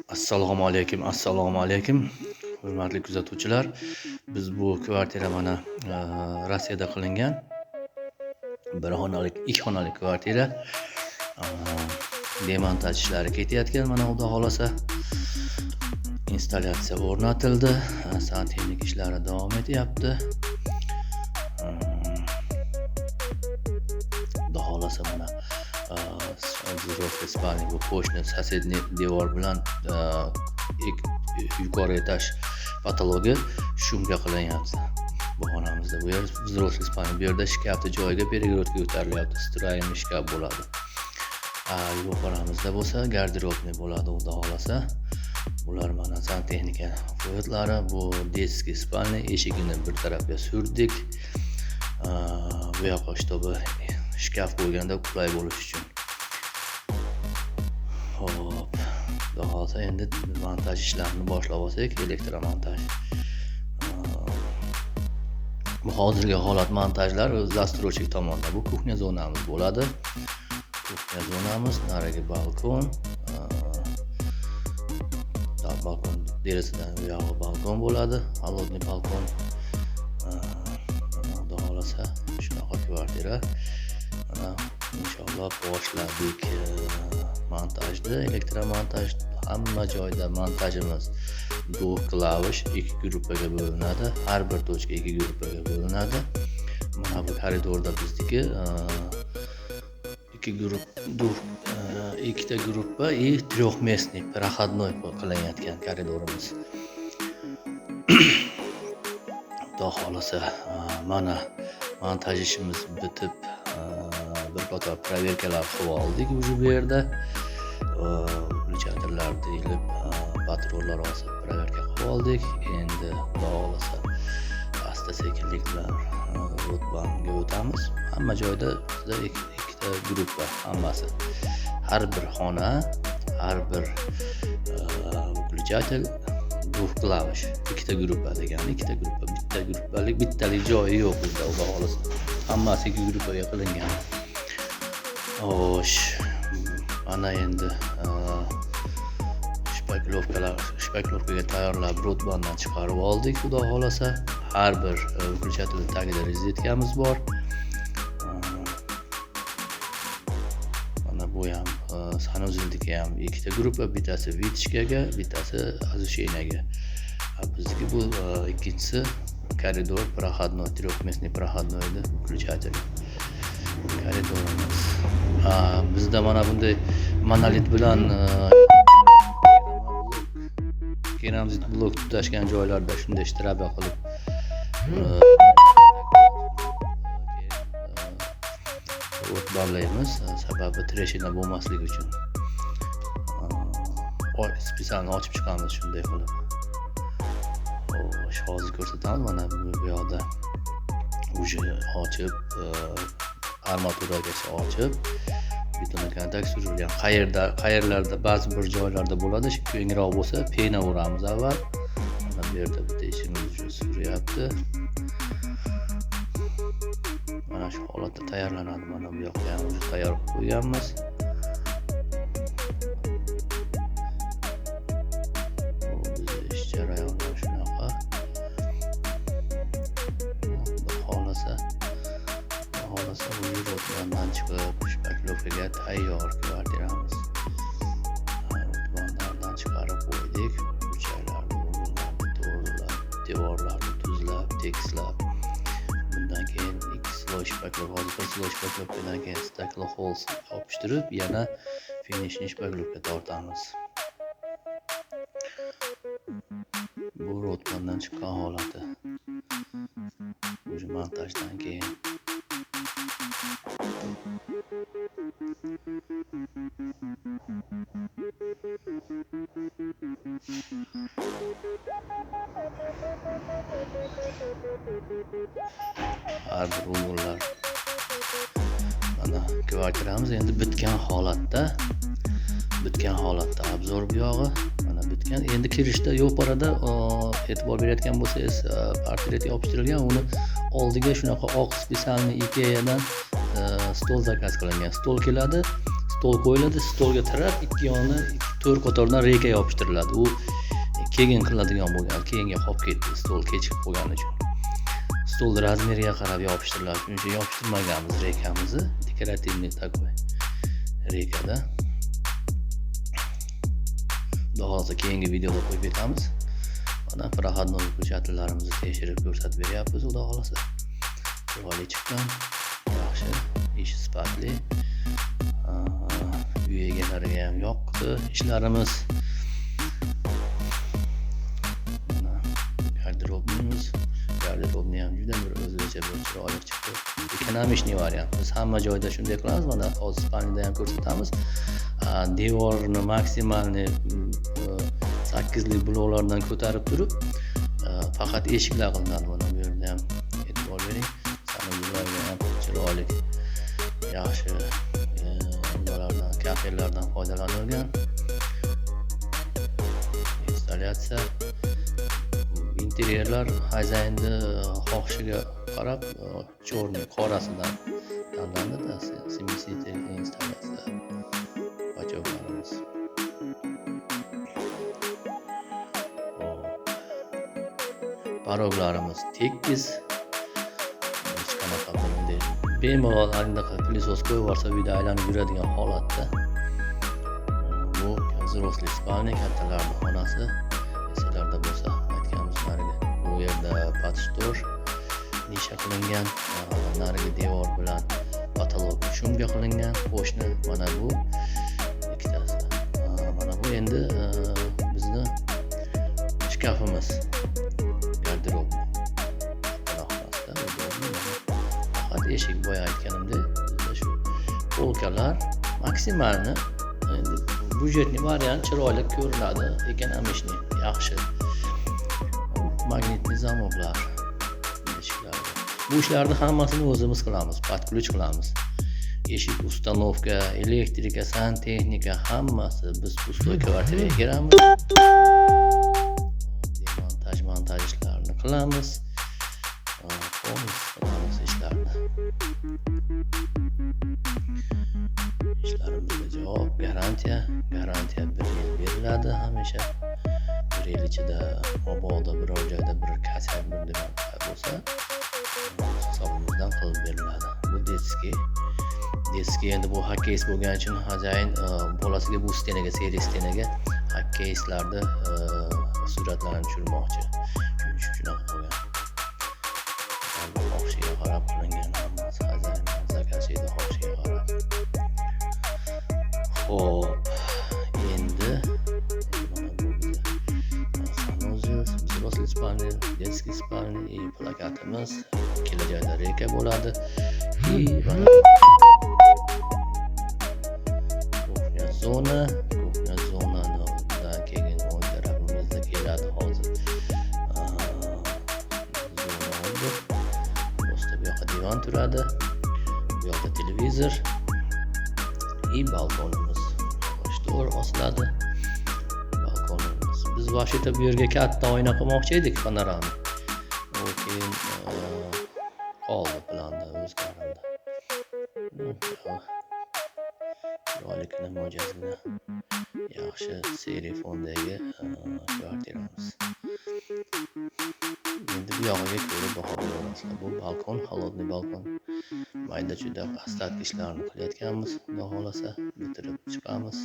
Assalomu alaykum, assalomu alaykum, hurmatli kuzatuvchilar. Biz bu kvartira mana Rossiyada qilingan bir xonalik, ikki xonali kvartira. Demontaj ishlari ketayotgan, mana xudo xolasa installyatsiya o'rnatildi, santexnik ishlari davom etyapti. Xudo xolasa mana взрослый спальня, bu qo'shni соседний devor bilan yuqori etaj patologi shumga qilinyapti. Bu xonamizda bu yer взрослый спальня, bu yerda shkafni joyiga перегородка ko'tarilyapti, встроенный shkaf bo'ladi. Yuqorimizda bo'lsa garderobniy bo'ladi, xudo xolasa. Bular mana santexnika foydatlari, bu детский спальня, eshigini bir tarafga surdik. Bu yoqqa чтобы shkaf qo'yganda qulay bo'lishi uchun. Xo'p, xudo xolasa endi montaj ishlarini boshlab olsak, elektromontaj. Bu hozirgi holat montajlar застройщик tomonidan. Bu kuxnya zonamiz bo'ladi. Kuxnya zonamiz, narigi balkon, balkon derazadan u yog'i balkon bo'ladi, холодный balkon. Xudo xolasa shunaqa kvartira. Mana inshaalloh boshladik montajni, elektromontaj. Hamma joyda montajimiz двух klavish, ikki gruppaga bo'linadi. Har bir tochka ikki gruppaga bo'linadi. Mana bu koridorda bizniki ikki guruh, ikkita gruppa и трехместный проходной qilinayotgan koridorimiz. Xudo xolasa mana montaj ishimiz bitib, bir qator proverkalar qilib oldik уже bu yerda. Выключательlarni ilib, patrollar osib proverka qilib oldik. Endi xudo xolasa asta sekinlik bilan rotbanga o'tamiz. Hamma joyda bizda ikkita gruppa hammasi. Har bir xona, har bir выключатель двух klavish, ikkita gruppa degani, ikkita gruppa, bitta gruppalik, bittalik joyi yo'q bizda, xudo xolasa. Hammasi ikki gruppaga qilingan. Xo'sh, mana endi shpaklovkalar, shpaklovkaga tayyorlab rotbandan chiqarib oldik, xudo xolasa. Har bir выключатель tagida rozetkamiz bor. Mana bu ham sanuzelniki ham ikkita gruppa, bittasi вытяжкаga, bittasi осушениеga. Bizniki bu ikkinchisi koridor проходной, трехместный проходной выключатель. Koridorimiz. Bizda mana bunday monolit bilan keramzit blok tutashgan joylarda shunday shtraba qilib o'tbarlaymiz, sababi treshina bo'lmasligi uchun. Специально ochib chiqamiz shunday qilib. Xo'sh, hozir ko'rsatamiz. Mana bu yoqda уже ochib, armaturagacha ochib, betona kontakt surilgan. Qayerda, qayerlarda ba'zi bir joylarda bo'ladi, kengroq bo'lsa pena uramiz avval. Mana bu yerda bitta ishimiz uchun suryapti. Mana shu holatda tayyorlanadi. Mana bu yoqda ham уже tayyor qilib qo'yganmiz. Bu bizni ish jarayoni shunaqa. Xudo xolasa, xudo xolasa bu rotbandan chiqib shpaklovkaga tayyor kvartiramiz. Rotbanlardan chiqarib qo'ydik. Burchaklarni, o'rinlarni to'g'rilab, devorlarni tuzlab, tekislab. Bundan keyin ikki sloy shpaklovka, hozir bir sloy shpaklovkadan keyin staklo hols yopishtirib, yana finishni shpaklovka tortamiz. Bu rotbandan chiqqan holati. Уже montajdan keyin. Har bir o'g'illar. Mana kvartiramiz endi bitgan holatda. Bitgan holatda obzor bu yog'i. Mana bitgan. Endi kirishda yo'parada e'tibor berayotgan bo'lsangiz, portret yopishtirilgan, uni oldiga shunaqa oq специальный Ikeadan stol zakaz qilingan. Stol keladi, stol qo'yiladi, stolga tirab ikki yoni 4 qatordan reyka yopishtiriladi. U keyin qilinadigan bo'lgan, keyinga qolib ketdi, stol kechikib qolgani uchun. Stol razmeriga qarab yopishtiriladi. Shuning uchun yopishtirmaganmiz reykamizni. Dekorativniy такой reykada. Xudo xohlasa keyingi videoda qo'yib ketamiz. Mana проходной выключательlarimizni tekshirib ko'rsatib beryapmiz, xudo xohlasa. Chiroyli chiqqan, yaxshi, ish sifatli. Uy egalariga ham yoqdi ishlarimiz. Mana garderobimiz, garderobni ham juda bir o'zgacha bir chiroyli chiqdi. Ekonomичный variant. Biz hamma joyda shunday qilamiz. Mana hozir spalnida ham ko'rsatamiz. Devorni maksimalniy 8lik bloklardan ko'tarib turib, faqat eshiklar qilinadi. Mana bu yerda ham e'tibor bering. Sanuzlarga ham chiroyli, yaxshi nimalardan, kafelardan foydalanilgan. Installyatsiya, interyerlar xo'jayinni xohishiga qarab черный qorasidan tanlanadi. Смеситель installyatsiya bachoklarimiz. Paroglarimiz tekis. Hech qanaqa bunday bemalol anaqa пылесос qo'yib yuborsa uyda aylanib yuradigan holatda. Bu взрослый спальня, kattalarning xonasi. Esinglarda bo'lsa aytganmiz, narigi bu yerda подштор nisha qilingan, narigi devor bilan потолок shumga qilingan, qo'shni mana bu ikkitasi. Mana bu endi bizni shkafimiz, garderob xonasida удобный. Faqat eshik, boya aytganimdek, bizda shu polkalar maksimalni endi byudjetli variant chiroyli ko'rinadi, ekonomичный, yaxshi. Magnitli zamoklar eshiklarga. Bu ishlarni hammasini o'zimiz qilamiz, под ключ qilamiz. Eshik установка, elektrika, santexnika hammasi. Biz пустой kvartiraga kiramiz. Demontaj, montaj ishlarini qilamiz. Полностью qilamiz ishlarni. Ishlarimizga javob, garantiya, garantiya 1 yil beriladi hamisha. 1 yil ichida mabodo biror joyda bir kasak bir nima bo'lsa, hisobimizdan qilib beriladi. Bu детский. Детский endi bu xokkeyist bo'lgani uchun xo'jayin bolasiga bu стена ga, серый стена ga xokkeyistlarni suratlarini tushirmoqchi. Shuning uchun shunaqa qilgan. Xohishiga qarab qilingan hammasi, xo'jayin zakazchiyni xohishiga qarab. Xo'p, endi mana bu bizni санузел, взрослый спальня, детский спальня и plakatimiz kelajakda reka bo'ladi. И mana кухня zona, кухня zonanidan keyin o'ng tarafimizda keladi hozir zona отдых. Просто bu yoqqa divan turadi. Bu yoqda televizor и balkonimiz. Shtor osiladi. Balkonimiz. Biz вообще-то bu yerga katta oyna qilmoqchi edik, panorama. U keyin qoldi planda, o'zgarildi. Chiroyligina, mo'jazgina, yaxshi серый fondagi kvartiramiz. Endi bu yog'iga ko'rib baho beraverasizlar. Bu balkon, холодный balkon. Mayda chuyda остатки ishlarni qilayotganmiz, xudo xohlasa bitirib chiqamiz.